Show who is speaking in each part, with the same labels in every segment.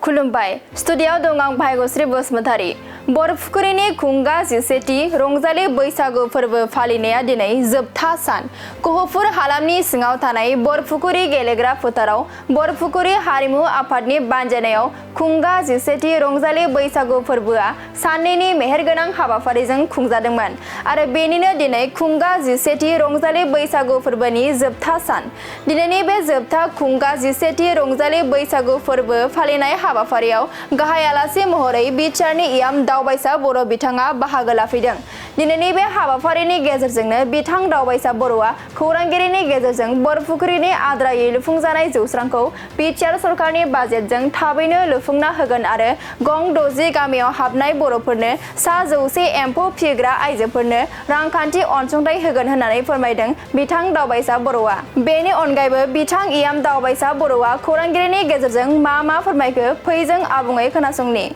Speaker 1: खुलुमबाय स्टुडियाव दं आं भाग्यश्री बसुमतारी। बरफुख्रिनि खुंगा 17थि रंजालि बैसागु फोरबो फालिनाया दिनै जोबथा सान। कहपुर हालामनि सिङाव थानाय बरफुख्रि गेलेग्रा फोथाराव बरफुख्रि हारिमु आफादनि बानजायनायाव खुंगा 17थि रंजालि बैसागु फोरबोआ साननैनि मेहेरगोनां हाबाफारिजों खुंजादोंमोन आरो बेनिनो दिनै खुंगा 17थि रंजालि बैसागु फोरबोनि जोबथा सान। दिनैनि बे जोबथा खुंगा 17थि रंजालि बैसागु फोरबो फालिनाय हाबाफारियाव गाहाय आलासि महरै बिटिआरनि इयाम दावबायसा बर' बिथाङा बाहागो लाफैदों। दिनैनि बे हाबाफारिनि गेजेरजोंनो बिथां दावबायसा बर'आ खौरांगिरिनि गेजेरजों बरफुख्रिनि आद्रायै लुफुंजानाय जौस्रांखौ बिटिआर सरकारनि बाजेटजों थाबैनो लुफुंना होगोन आरो गं 60 गामियाव हाबनाय बर'फोरनो सा 100 एम्फौ फिसिग्रा आइजोफोरनो रांखान्थि अनसुंथाइ होगोन होननानै फोरमायदों बिथां दावबायसा बर'आ। बेनि अनगायैबो बिथां इयाम दावबायसा बर'आ खौरांगिरिनि गेजेरजों मा फोरमायखो फै जों आबुङै खोनासंनि।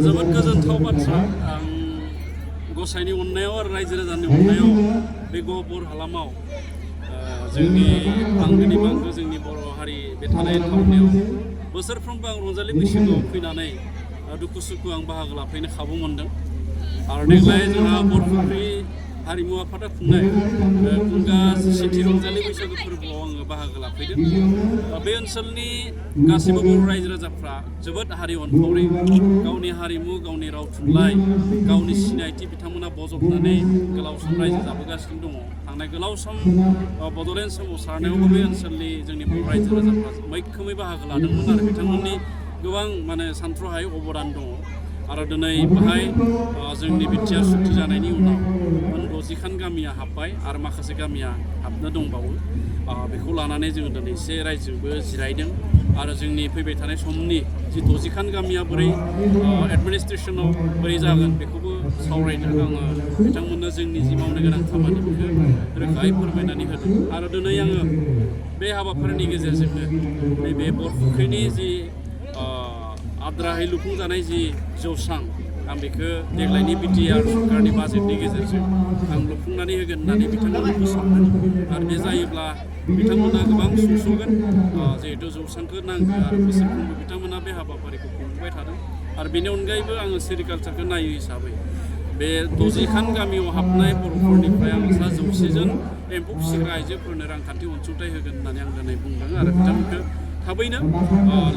Speaker 2: जोबोद गोजोनथाव बाथ्रा। आं गसाइनि अननायाव आरो रायजो राजानि अननायाव बे गहपुर हालामाव जोंनि आंगोनि मांगो जोंनि बर' हारि बे थानाय थावनियाव बोसोरफ्रोमबो आं रंजालि बैसागुआव फैनानै दुखु सुखु आं बाहागो लाफैनो खाबु मोनदों आरो देग्लाय जोंहा बरफुख्रि हारिमु आफादा खुंनाय खुंगा 17थि रंजालि बैसागु फोरबोआव आङो बाहागो लाफैदों। बे ओनसोलनि गासैबो बर' रायजो राजाफ्रा जोबोद हारि अनफावरि, गावनि हारिमु गावनि राव थुनलाइ गावनि सिनायथि बिथांमोना बजबनानै गोलाव सम रायजो जाबोगासिनो दङ। थांनाय गोलाव सम बड'लेण्ड सोमावसारनायावबो बे ओनसोलनि जोंनि बर' रायजो राजाफ्रा मैखोमै बाहागो लादोंमोन आरो बिथांमोननि गोबां सानथ्र'हायै अबदान दङ। आरो दिनै बेहाय जोंनि बिटिआर सुक्ति जानायनि उनाव 60खान गामिया हाब्बाय आरो माखासे गामिया हाबनो दंबावो। बेखौ लानानै जोङो दिनै एसे रायजोबो जिरायदों आरो जोंनि फैबाय थानाय समनि जि 60खान गामिया बोरै एडमिनिस्ट्रेसनाव बोरै जागोन बेखौबो सावरायनो आङो बिथांमोननो जोंनि जि मावनो गोनां खामानि बेखौ रोखायै फोरमायनानै होदों। आरो दिनै आङो बे हाबाफारिनि गेजेरजोंनो नैबे बरफुख्रिनि जि आद्रायै लुफुंजानाय जि जौस्रां आं बेखौ देग्लायनि बिटिआर सरकारनि बाजेटनि गेजेरजों आं लुफुंनानै होगोन होननानै बिथांमोनखौ सानदों आरो बे जायोब्ला बिथांमोना गोबां सुंस'गोन। जिहेतु जौस्रांखौ नांगौ आरो बोसोरफ्रोमबो बिथांमोना बे हाबाफारिखौ खुंबोबाय थादों। आरो बेनि अनगायैबो आङो सेरिकालचारखौ नायो हिसाबै बे 60खान गामियाव हाबनाय बर'फोरनिफ्राय आं सा 100 जन एम्फौ फिसिग्रा आइजोफोरनो रांखान्थि अनसुंथाइ होगोन होननानै आं दिनै बुंदों आरो बिथांमोनखौ थाबैनो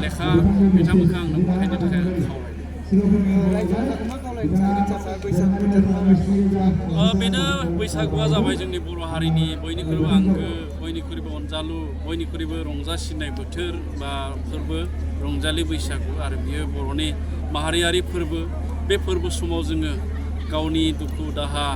Speaker 2: लेखा बिथांमोनखौ आंनो गथायनो थाखाय खावलायदों। बेनो बैसागुआ जाबाय जोंनि बर' हारिनि बयनिख्रुइबो आंगो, बयनिख्रुइबो अनजालु, बयनिख्रुइबो रंजासिननाय बोथोर बा फोरबो रंजालि बैसागु आरो बियो बर'नि माहारियारि फोरबो। बे फोरबो समाव जोङो गावनि दुखु दाहा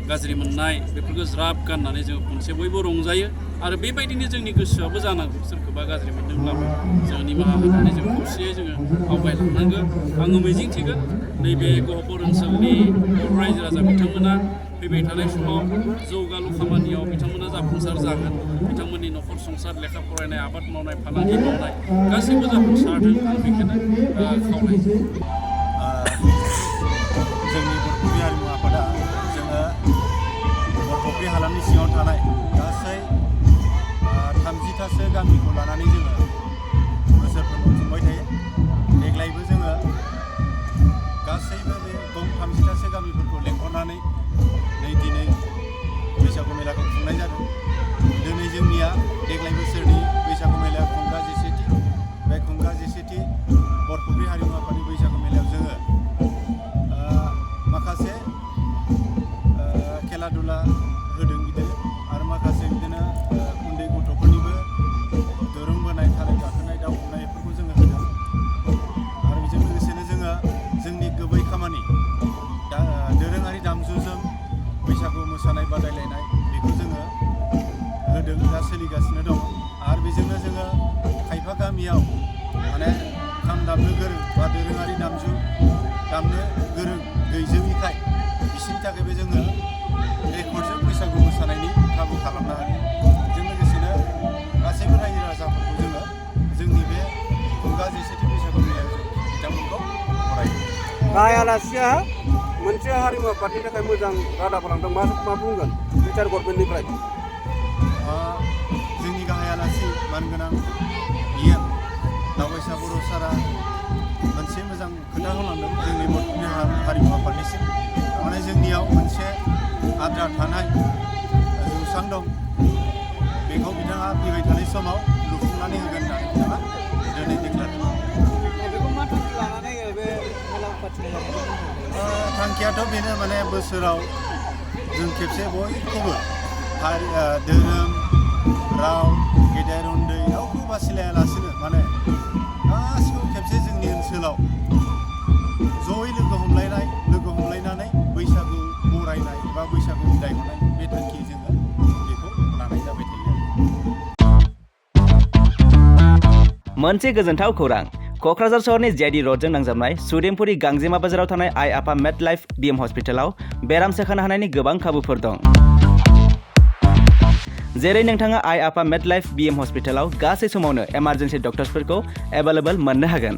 Speaker 2: गाज्रि मोननाय बेफोरखौ ज्राब गाननानै जोङो खनसे बयबो रंजायो आरो बेबायदिनो जोंनि गोसोआबो जानांगौ। सोरखौबा गाज्रि मोनदोंब्लाबो जों निमाहा होनानै जों खौसेयै जोङो आवगायलांनांगौ। आङो मिजिंथिगोन नैबे गहपुर ओनसोलनि बर' रायजो राजा बिथांमोना फैबाय थानाय समाव जौगालु खामानियाव बिथांमोना जाफुंसार जागोन। बिथांमोननि न'खर संसार लेखा फरायनाय आबाद मावनाय फालांगि मावनाय गासैबो जाफुंसारदों आं बेखौनो खावलायो।
Speaker 3: जोंनि बरफुख्रि हारिमु आफादा जोङो बरफुख्रि हालामनि सिङाव थानाय गासै 30थासो गामिखौ लानानै जोङो बोसोरफ्रोमबो खुंबाय थायो। देग्लायबो जोङो गासैबो बे 30थासो गामिफोरखौ लेंहरनानै दिनै बैसागु मेलाखौ खुंनाय जादों। दिनै जोंनिया देग्लाय बोसोरनि बैसागु मेलाया खुंगा 17थि। बे खुंगा 17थि बरफुख्रि हारिमु आफादनि बैसागु मेलायाव जोङो माखासे खेला दुला होदों बिदिनो आरो माखासे बिदिनो उन्दै गथ'फोरनिबो दोरों बोनाय, थालिर गाखोनाय, दाउ हमनाय बेफोरखौ जोङो होदों। आरो बेजों लोगोसेनो जोङो जोंनि गुबै खामानि दोरोङारि दामजुजों बैसागु मोसानाय बादायलायनाय बेखौ जोङो होदों, दा सोलिगासिनो दङ। आरो बेजोंनो जोङो खायफा गामियाव खाम दामनो गोरों बा दोरोङारि दामजु दामनो गोरों गैजोबैखाय बिसोरनि थाखायबो जोङो रेकर्डजों बैसागु मोसानायनि खाबु खालामना होदों। बेजों लोगोसेनो गासैबो रायजो राजाफोरखौ जोङो जोंनि बे खुंगा 17थि बैसागु मेलायाव बिथांमोनखौ बरायदों।
Speaker 4: गाहाय आलासिया मोनसे हारिमु आफादनि थाखाय मोजां रादाब लांदों, मा बुंगोन बिटिआर गभर्नमेन्टनिफ्राय?
Speaker 3: जोंनि गाहाय आलासि मानगोनां बियो दावबायसा बर' सारा मोनसे मोजां खोथा होलांदों जोंनि बर'फोरनि हारिमु आफादनिसिम माने जोंनियाव मोनसे आद्रा थानाय जौसां दं बेखौ बिथाङा फैबाय थानाय समाव लुफुंनानै होगोन होननानै बिथाङा दिनै डिक्लेयार
Speaker 4: बेखौ मा थांखि लानानै बे मेला फाथिनाय
Speaker 3: थांखियाथ' बेनो माने बोसोराव जों खेबसे बयखौबो धोरोम राव गेदेर उन्दै रावखौबो बासिलायालासिनो माने गासिखौबो खेबसे जोंनि ओनसोलाव जयै लोगो हमलायनानै बैसागु बरायनाय बा बैसागु बिदाय हरनाय बे थांखि जोङो बेखौ लानाय जाबाय थायो।
Speaker 5: मोनसे गोजोनथाव खौरां क'क्राझार सहरनि जेडि र'डजों नांजाबनाय सुदेमपुरि गांजेमा बाजाराव थानाय आइ आफा मेड लाइफ BM हस्पिटालाव बेराम सोखानो हानायनि गोबां खाबुफोर दं। जेरै नोंथाङा आइ आफा मेड लाइफ BM हस्पिटालाव गासै समावनो इमारजेन्सि डक्टर्सफोरखौ एभेलेबल मोननो हागोन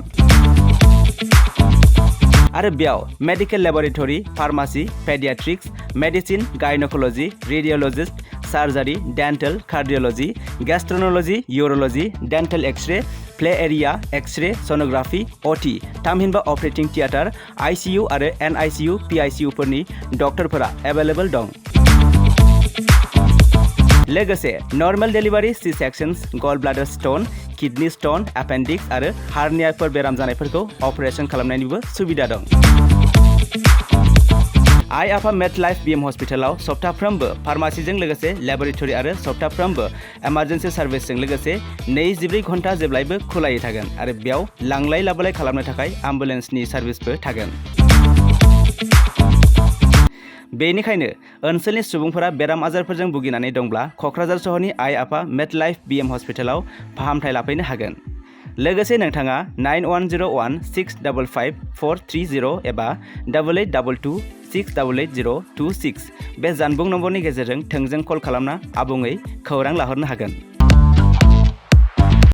Speaker 5: आरो बेयाव medical laboratory pharmacy pediatrics medicine gynaecology radiologist surgery dental cardiology gastroenterology urology dental x ray play area x ray sonography OT थामहिनबा अपारेटिं थियेटार ICU आरो NICU PICU फोरनि डक्टरफोरा एभेलेबल दं। लोगोसे normal delivery C sections gall bladder stone kidney stone appendix आरो हार्नियाफोर बेराम जानायफोरखौ अपारेशन खालामनायनिबो सुबिदा दं। आइ आफा मेड लाइफ BM हस्पिटालाव सप्ताफ्रोमबो फार्मासिजों लोगोसे लेबरेटरि आरो सप्ताफ्रोमबो इमारजेन्सि सार्भिसजों लोगोसे 24 घन्टा जेब्लायबो खुलायै थागोन आरो बेयाव लांलाय लाबोलाय खालामनो थाखाय एम्बुलेन्सनि सार्भिसबो थागोन। बेनिखायनो ओनसोलनि सुबुंफोरा बेराम आजारफोरजों भुगिनानै दंब्ला क'क्राझार सहरनि आइ आफा मेड लाइफ BM हस्पिटालाव फाहामथाय लाफैनो हागोन। लोगोसे नोंथाङा 9101655430 एबा 8822688026 बे जानबुं नम्बरनि गेजेरजों थोंजों कल खालामना आबुङै खौरां लाहरनो हागोन।